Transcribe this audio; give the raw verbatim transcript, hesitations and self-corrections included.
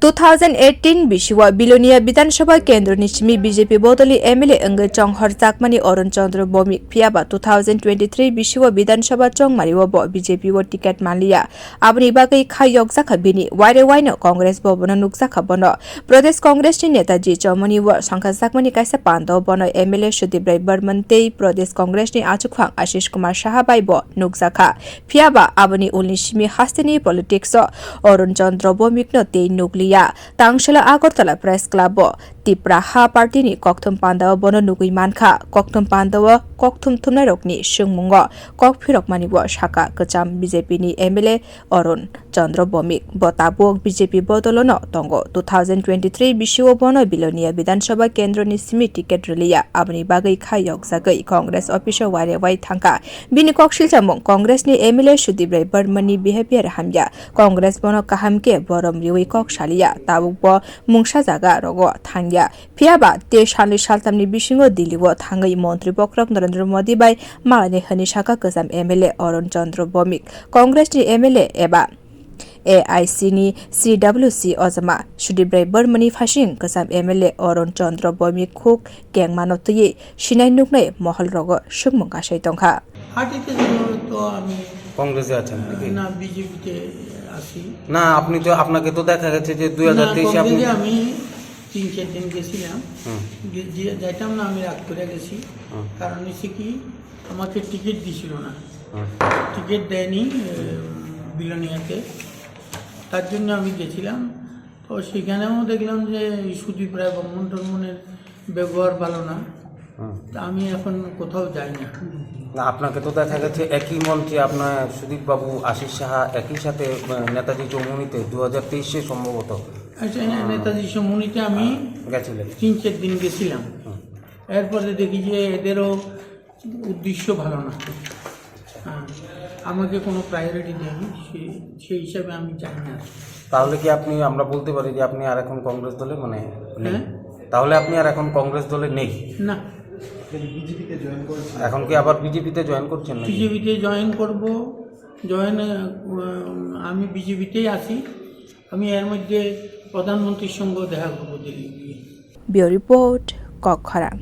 Two thousand eighteen bisio Bilonia Bidhan Sabha kendroni simi B J P bodoli M L A wngwi chonghor chakmani Arun Chandra Bhowmik, phiyaba two thousand twenty-three bisio Bidhan Sabha chongmario bo B J P o ticket manliya. Aboni bagwi kha yokjakha bini, waire waino Congress bo bono nukjakha bono. Pradesh Congress ni Netaji chomoni o songkha chakmani kaisa panda o bono M L A Sudip Rai Barman tei Pradesh Congress ni achukphang Ashish Kumar Saha bai bo nukjakha. Phiyaba aboni ulni simi hasteni politics o Arun Chandra Bhowmik no tei nukliya. Tangsela Agartala Press Club o Tipra Ha Party ni kokthum panda o bono nugwi mankha. Kokthum panda o kokthum thumnairokni swngmungo kok phirokmani bo saka kwcham B J P ni M L A Arun Chandra Bhowmik. Bo tabuk B J P bodolono tongo. Two thousand twenty-three bisio bono Bilonia Bidhan Sabha kendroni simi ticket rwliya. Aboni bagwi kha yokjagwi Congress office o waire wai thangkha. Bini kok silchamung Congress ni M L A Sudip Rai Barman ni behavior hamya. Congress bono kaham khe borom riwi kok saliya. Tabuk bo mungsa jaga rogo thangya. Phiyaba tei salni saltamni bisingo Delhi o thangwi montri bokhorok Narendra Modi bai malainai hwnwi saka kwcham M L A Arun Chandra Bhowmik. Congress ni M L A eba A I C ni C W C ojama Sudip Rai Barman ni phasing kwcham M L A Arun Chandra Bhowmik khuk kengmano twiwi sinai nuknai mohol rogo swngmung kasai tongkha. পার্টিতে তো আমি কংগ্রেসে আছেন নাকি? না, বিজেপিতে আছি। না, আপনি তো, আপনাকে তো দেখা গেছে যে দুই হাজার তেইশে আপনি কংগ্রেসে আমি তিন চার দিন গেছিলাম। হুম। গে-, যে-, যাইতাম না, আমি রাগ করে গেছি। হুম। কারণ হচ্ছে কি, আমাকে টিকিট দিছিল না। হুম। টিকিট দেয়নি, এ, বিলোনিয়াতে। তার জন্য আমি গেছিলাম। তো সেখানেও দেখলাম যে এই সুদীপ রায় বর্মন টর্মনের ব্যবহার ভালো না। হুম। তা আমি এখন কোথাও যাই না। না, আপনাকে তো দেখা গেছে একই মঞ্চে আপনার সুদীপ বাবু, আশিস সাহা একই সাথে, আহ, নেতাজি চৌমুহনীতে দু হাজার তেইশে সম্ভবত। আচ্ছা, হ্যাঁ, নেতাজি চৌমুহনীতে আমি গেছিলেন। তিন চার দিন গেছিলাম। হুম। এরপরে দেখি যে এদেরও উদ্দেশ্য ভালো না। হ্যাঁ, আমাকে কোনো প্রায়োরিটি দেয়নি, সে-, সেই হিসাবে আমি জানি না। তাহলে কি আপনি, আমরা বলতে পারি যে আপনি আর এখন কংগ্রেস দলে, মানে, নেই? হ্যাঁ? তাহলে আপনি আর এখন কংগ্রেস দলে নেই? না। বিজেপিতে জয়েন করেছেন? এখন কি আবার বিজেপিতে জয়েন করছেন নাকি? বিজেপিতে জয়েন করব, জয়েন, উম, আমি বিজেপিতেই আছি। আমি এর মধ্যে প্রধানমন্ত্রীর সঙ্গেও দেখা করব দিল্লি গিয়ে। Bureau Report, Kokkhorang.